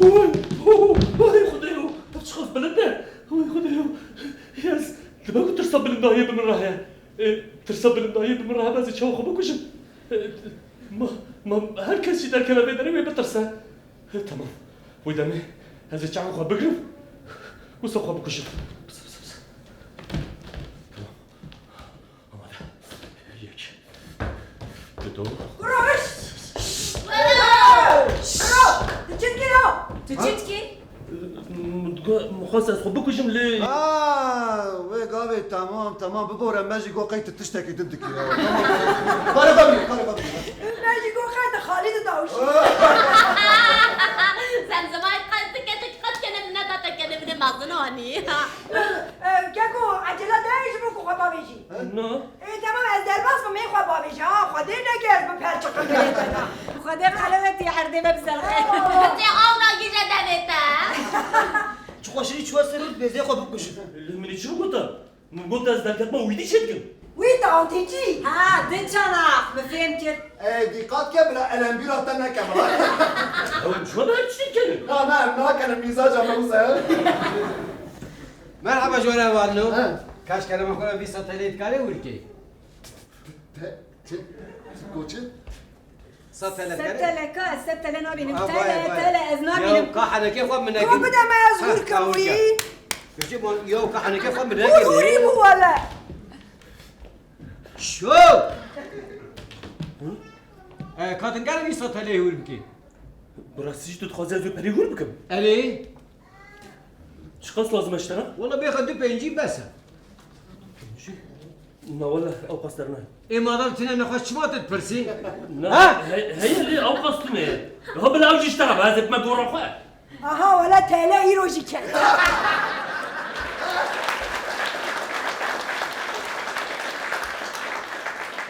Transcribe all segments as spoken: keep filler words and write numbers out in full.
Oy, oh, ay Xwedê yo, ev çiqas bilind e. Oy Xwedê yo, ez dibe ku tirsa bilindahiyê bi min re heye. E, tirsa bilindahiyê bi min re hebe ez ê çawa xwe bikujim. E, ma, ma her kes jî derkeve vê derê wê bitirse. E, temam. Wê demê ez ê çavê xwe bigirim. Wisa xwe bikujim. Pis, pis, pis. Tamam. Amade. Yek. Dido. Kuroş! Kuro! Kuro! Tu çi dikî lo? Tu çi dikî? Min go-, min xwest ez xwe bikujim lê. Ha, wê gavê temam, temam, bibore me jî got qey tu tiştekî din dikî ya. Tamam. Karê xwe bî, karê xwe bî. Me jî got qey tu Xalîd dawişî. Zemzemay qey tu keçik qet kene min neda te kene min mezin anî. Keko, ecele de ji bo ku xwe bavêjî. Na. Ê, temam, ez derbas bim, ê xwe bavêje, ha, Xwedê neke ez bipelçiqim bilê te de. Xwedê qelewetî erdê me bizelxe. Bitê awna gîje devê te. Çi xweşirî çûye ser û dibêjê xwe bikujin. Lê min ê çi bigota? Min got ez derketma wî dî çêdikim. Wî tawtî çî? Ha, din çanax, min fêm kir. Ê, dîqat ke bila elembîra te neke bila. Ew çima bi her tiştî dikenin? Na, na, em nakenin, mîzaca me wisa ye. Merhaba jore valino. He. Kaş kerema xwe re vî sed T L dikarê wir key? Te, çi? Çi goçi? Sed T L dikarê? Sed T L ka, ez sed T L nabînim. Ha, tele, vay, vay. Tele, ez nabînim. Ya, ka henekê xwe min nekin. Ko bide me ez wir kim wî. Goçi, ya, ka henekê xwe min nekin. Hûrî bû wele. Şo! E, ka din gere vî sed T L hûr bikî. Bi rastî jî tu dixwazî ez wê perî hûr bikim? Erê. Çiqas lazim e ji te re? Wela bêxe du pêncî bes e. Na wele, ew qas dernayê. Ê madem tune nexweş çima tu dipirsî? Na, ha? He-, heye lê ew qas tune ye. Ha bila ew jî ji te re be, ez ê bime gora xwe. Aha, wele T L îro jî ket.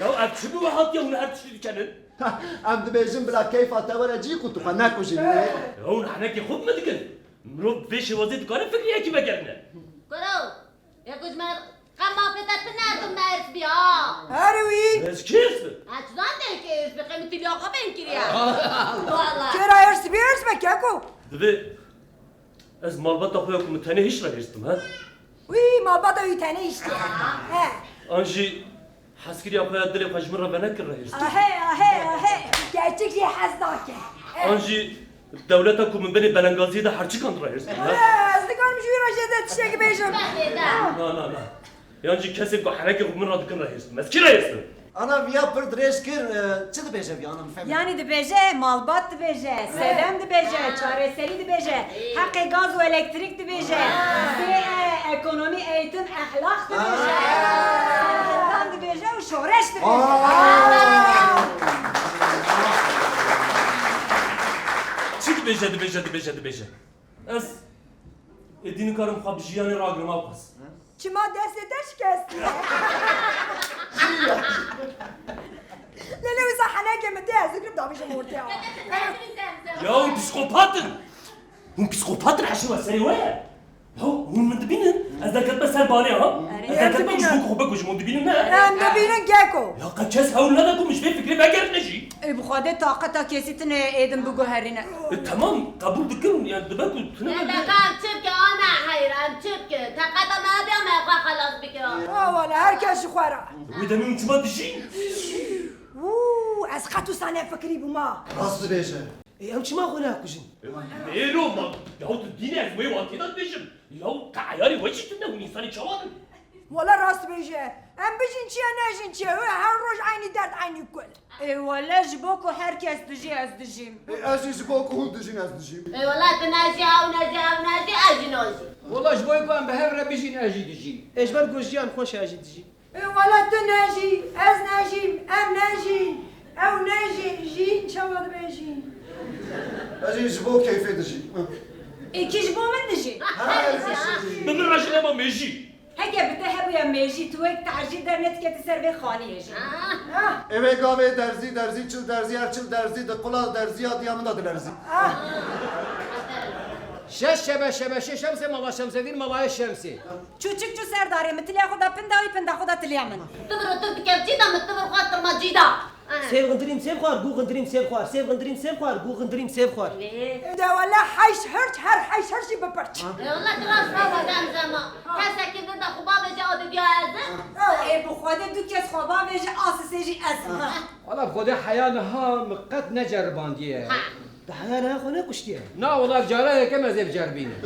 Ya ev çi bi we hatiye hûn her tiştî dikenin? Em dibêjin bila keyfa te were cî ku tu xwe nekujî. Ya hûn henekê xwe bi min dikin. Mirov bi vê şêwazê dikare fikriyekî vegerîne. Kuro, ya ku ji me qe mafê te tune tu me hêrs bî ha. Her wî. Ez kê hêrs bim? Ez çi zan te kê hêrs bî, qey min tîliya xwe bên kiriye. Wala. Kê ra hêrs bî, hêrs be keko. Divê ez malbata xwe ya ku min tenê hişt re hêrs bim, he? Wî, malbata wî tenê hişt e. He. An jî hezkiriya xwe ya dilê xwe ji min re venekir re hêrs bim. Ahê, ahê, ahê. Gerçek jî hez nake. He. An jî dewleta ku min binê belengaziyê de herçikan re hêrs bim, he? He, ez dikarim ji wî re jêde tiştekî bêjim. Na, na, na. Yan jî kesên ku henekê xwe min re dikin re hêrs bim. Ez kî re hêrs bim? Ana viya pir dirêj kir, e, çi dibêje viya, ana min fehmî. Yanî dibêje, malbat dibêje, sedem dibêje, çareserî dibêje, heqê gaz û elektrîk dibêje, zê, e, ekonomî, eğitim, ehlaq dibêje, serhildan dibêje û şoreş dibêje. Aa! Çi dibêje, dibêje, dibêje, dibêje? Ez êdî nikarim xwe bi jiyanê ragirim, Ewqas. Çima destê te şikestî ye? Lê lê wisa henekê min tê, ez digirim davêjim ortê. Ya hûn psîkopat in! Hûn psîkopat in, heşê we serê we ye! Ya hûn min dibînin? Ez derketime ser banê ha? Erê. Ez derketime ku ji bo ku xwe bikujim, hûn dibînin ne? Em dibînin keko. Ya qe kes hewl neda ku min ji vê fikrê vegerîne jî. Ê bi Xwedê taqeta kesî tune ye êdin biguherîne. E, temam, qebûl dikim, yani dibe ku tune. Ya be. Em çi bikin, ana heyr, em çi bikin? Teqeta me hebe me xwe xelas bikin. Ha wele, her kes ji xwe re. Wê demê hûn çima dijîn? Wû, ez qet wisa nefikirî bûma. Rast dibêje. Ê, em çima xwe nakujin? Ê, Roma, ya tu dîne ez wê watê de dibêjim. Ya qe eyarê we jî tune, hûn însanê çawa in? Wele rast dibêje. Em bijîn çi ye, nejîn çi ye, her roj eynî derd, eynî kul. Ê wele ji bo ku her kes dijî ez dijîm. Ê ez jî ji bo ku hûn dijîn ez dijîm. Ê wele tu nejî, ew nejî, ew nejî, ez jî najîm. Wele ji bo ku em bi hev re bijîn ez jî dijîm. Ê ji ber ku jiyan xweş e ez jî dijîm. Ê wele tu nejî, ez nejîm, em nejîn, ew nejîn, jîn çawa dibêjîn? Ez jî ji bo keyfê dijîm. Ê kî ji bo min dijî? Bi min re jî nema mêjî. Heke bi te hebûya mêjî, tu wek tercî dernediketî ser vê xaniyê jî. Ah! Ê wê gavê derzî, derzî, çil derzî, her çil derzî, di qula derziya diya min de dilerzî. Ah! Şeş şebe, şebe şê Şemsê, mala Şemsedîn, malayê Şemsê. Çûçik çû ser darê min, tiliya xwe da pinda wî, pinda xwe da tiliya min. Tu vir û tu dikevçî da min, tu vir xwe tirma cî da. Sêv xindirîm sêv xwar, gû xindirîm sêv xwar, sêv xindirîm sêv xwar, gû xindirîm sêv xwar. Ê. De wele heş hirç, her heş hirçî bipirç. Ê wele tu rast baba Zemzema. Kesekî din de xwe bavêje a didiya ez im. Ê bi Xwedê du kes xwe bavêje a sisê jî ez im. Wala bi Xwedê heya niha min qet neceribandiye. Ha. Di heya niha xwe nekuştiye. Na wala cara yekem ez ê biceribînim.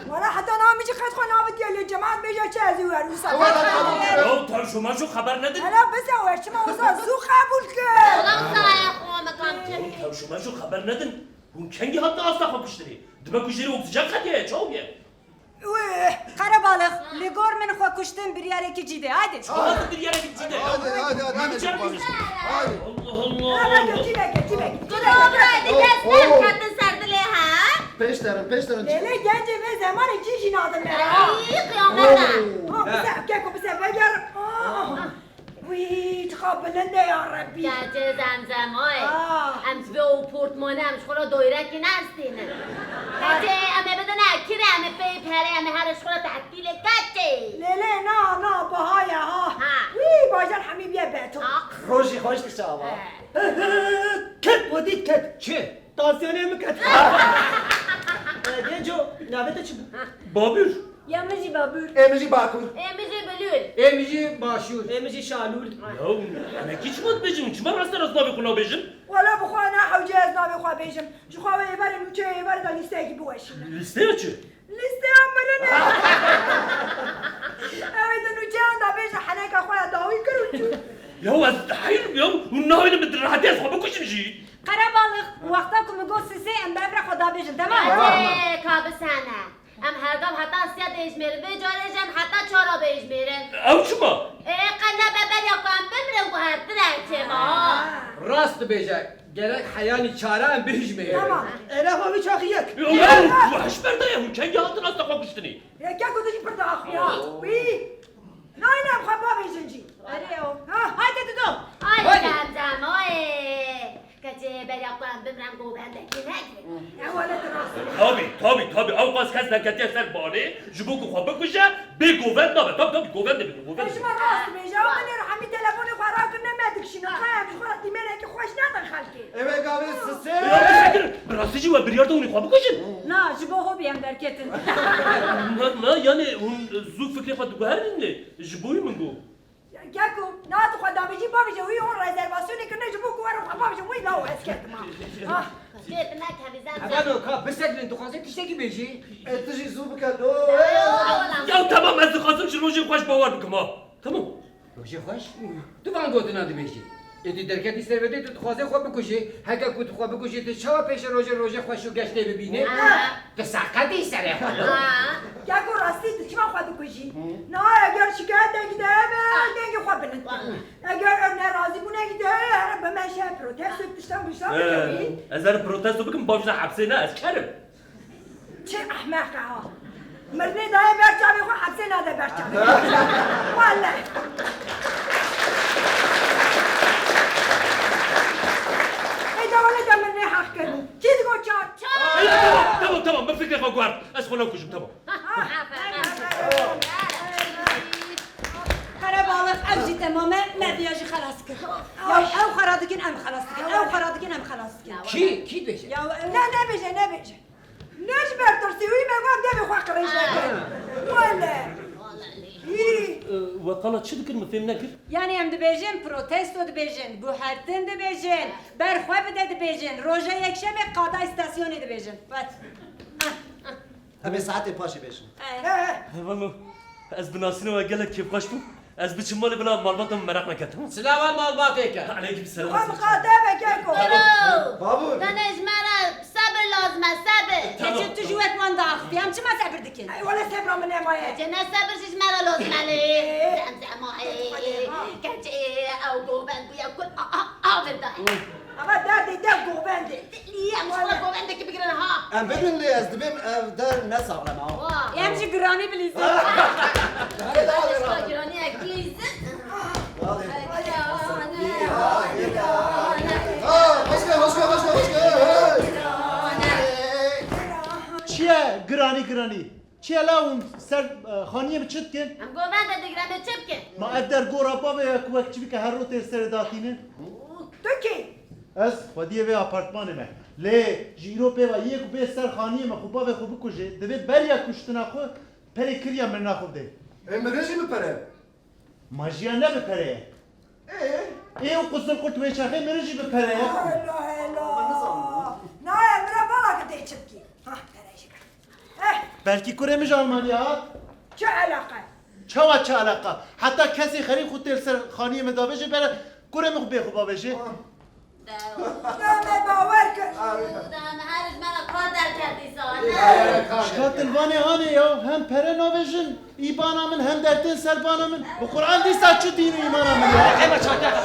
Wala heta niha min jî qet xwe navitiye lê cemaet bêje çi ez ê wer wisa. Wala tamam. Ya tevşo meşo xeber nedin. Hela bize wer çima wisa zû qebûl kir. Wala wisa ya xwe me kam çi. Ya tevşo meşo xeber nedin. Hûn kengî hatin asta xwe kuştinê? Dibe ku jê re oksîjen qetiyaye, çawa bûye? Wê, Qerebalix, li gor min xwe kuştin biryarekî cî de. Haydi. Çawa hatin biryarekî cî de? Haydi, haydi, haydi, haydi. Haydi. Allah Allah. Hadi, hadi, hadi. Kuro bira, di kes derketin ser dilê he? Pêş derin, pêş derin. Lêlê gencê vê zemanê cî jî nadin me re. Ay, qiyamete. Ha, bize, keko bize veger. Wî, çiqa bilind e ya Rebbî. Keçê Zemzemayê. Ah. Em ji vê û portmane em ji xwe re doyrekî nestînin. Keçê em ê bidine kirê, em ê pey perê, em ê here ji xwe re tehtîlê keçê. Lê lê na, na, biha ye ha. Ha. Wî, bajar hemî bîye beton. Ah. Rojî xweş dişe ava. He. Ket, wedît ket. Çi? Tansiyonê min ket. E, Genco, navê te çi bû? Babür. Ya min jî Babür. Ê min jî Bakur. Ê min jî Bilûl. Ê min jî Başûr. Ê min jî Şalûl. Ya, em ê kî çima dibêjin? Çima rasterast navê xwe nabêjin? Wela bi xwe ne hewce ez navê xwe bêjim. Ji xwe wê êvarê nûçeyê êvarê de lîsteyekî biweşîne. Lîsteya çi? Lîsteya mirinê. Ew ê di nûçeyan de bêje heneka xwe ya dawî kir û çû. Ya ez diheyrim ya, hûn nahêlin min di rehetê ez xwe bikujim jî. Qerebalix, wexta ku min got sisê em bi hev re xwe dabêjin, temam? Ê, ka bisene. Em her gav heta sê dijmêrin, vê carê jî em heta çara bêjmêrin. Ew çima? Ê, qe nebe beriya ku em bimirin ku her tune çêma. Rast dibêje, gerek heyanî çara em bihijmêrin. Tamam. Ê, lava wî çaxî yek. Yo, yo, tu hişber de ye, hûn kengî hatin asta xwe kuştinê? Yekek û tu jî pir diaxiya. Wî. Nayê ne em xwe bavêjin jî. Erê ew. Ha. Haydi dido. Ay Haydi. Zemzem, ay. Keçê beriya ku em bimren govendekî negirin. Ew wele tu rast. Tabî, tabî, tabî. Ew qas kes neketiye ser banê, ji bo ku xwe bikuje, bê govend nabe. Tabî, tabî, govend dibin, govend. Ez ji me rast dibêje. Ew min ê hemî telefonê xwe rakirine me dikişînin. Qey em ji xwe re dîmenekî xweş nedin xelkê. Ew ê gavê sisê. Ya, bisekir, bi rastî jî we biryar da hûn ê xwe bikujin? Na, ji bo hobî em derketin. Na, na, yanê hûn zû fikrê xwe diguherînin lê, ji bo wî min got. Ya, Keko, niha tu xwe dabêjî bavêje, wî hûn rezervasyonê kirine ji bo ku werin xwe bavêjin, wî law ez ketim ha. Ah. Çêt nekevî Zemzem. Hebano ka, bisekinin, dixwaze tiştekî bêjî. E, tu jî zû bike lo. Ya, tamam, ez dixwazim ji rojê xweş bawer bikim ha. Tamam. Rojê xweş? Tu van gotina dibêjî. Êdî derketî ser vê dê tu dixwazê xwe bikujî. Heke ku tu xwe bikujî, tu çawa pêşerojê rojê xweş û geş tê bibînî? Ha. Tu seqetî serê xwe lo. Ha. Keko rastî tu çima xwe dikujî? Hı. Niha eger şikayeteke te hebe, dengê xwe bilind kir. Eger ev nerazîbûneke te heye, here bimeşe protesto tiştan biştan bikevî. Ee, ez her protesto bikim, bavêje hepsê ne, ez kerim. Çi ehmeq e ha! Mirinê daye ber çavê xwe, hepsê nade ber çavê xwe. Wele. Ê de wele de mirinê heq kir. Kî digot çar? Çar! Tamam, tamam, tamam, min fikrê xwe guhert. Ez xwe nakujim, tamam. Qerebalix, ev jî temam e, me diya jî xelas kir. Ya ew xwe radikin, em xelas dikin. Ew xwe radikin, em xelas dikin. Kî? Kî dibêje? Ya ew. Ne, nebêje, nebêje. Ne ji ber tirsî wî me got devê xwe qirêj nekin. Wele. Hî. E, we qala çi dikir, min fêm nekir? Yanî em dibêjin, protesto dibêjin, guhertin dibêjin, ber xwe bide dibêjin, roja yekşemê qada îstasyonê dibêjin. Wet. Ah, ah. Em ê saetê paşê bêjin. Eh. He, he. Hevano, ez bi nasîna we gelek kêfxweş bûm. Ez biçim malê bila malbata min meraq neke, tamam? Silava malbatê ke. Aleyküm selam. Xwe miqate be keko. Hello. Babur. Tenê ji me re sebir lazim e, sebir. Tamam. Keçê tu ji wek wan diaxivî. Em çima sebir dikin? Ey wele sebra min nemaye. Keçê ne sebir jî ji me re lazim e lê. Ee. Zemzema, ê, ê, keçê, ê, ew govend bûye kul. A, a, a, a, a, Ava derdê te govend e. Em ji xwe govendekî bigirin ha. Em bibin lê ez dibêm ev der ne saxlem ha. Em jî giranî bilîzin. Hadi daha Em ji xwe giraniyek bilîzin. Ha, hoşke, hoşke, hoşke, hoşke. Çi ye giranî, giranî? Çi ye la hûn ser, e, xaniyê min çi dikin? Em govende digire, em ê çi bikin? Ma ev der gora bavê ye ku wek çivîke her rotê serê datînin. Û Tu kî? Ez xwediyê vê apartmanê me. Lê ji îro pê ve yê ku bê ser xaniyê me xwe bavê xwe bikuje, divê beriya kuştina xwe perê kiriya mirina xwe bidê. Ê, mirin jî bi pere. Ma jiyan ne bi pere ye? Ê? Ê û quzilqurt wê çaxê mirin jî bi pere ye. Hela, hela. Nayê, mira bala ki dê çi bikî. Ha, pere jî. Eh. Belkî kurê min ji Almanya hat. Çi eleqe? Çawa çi eleqa? Heta kesê xerîb xwe tê li ser xaniyê min davêje bere kurê min xwe bê xwe bavêje. Deme bawer kir. Deme her ji me re kar derketî sane. Şika tilvanê hanê ya, hem pere navêjin, îbana min hem dertên ser bana min. Bi Quran dîsa çi dîn û îmana min ya? Ema çateqa.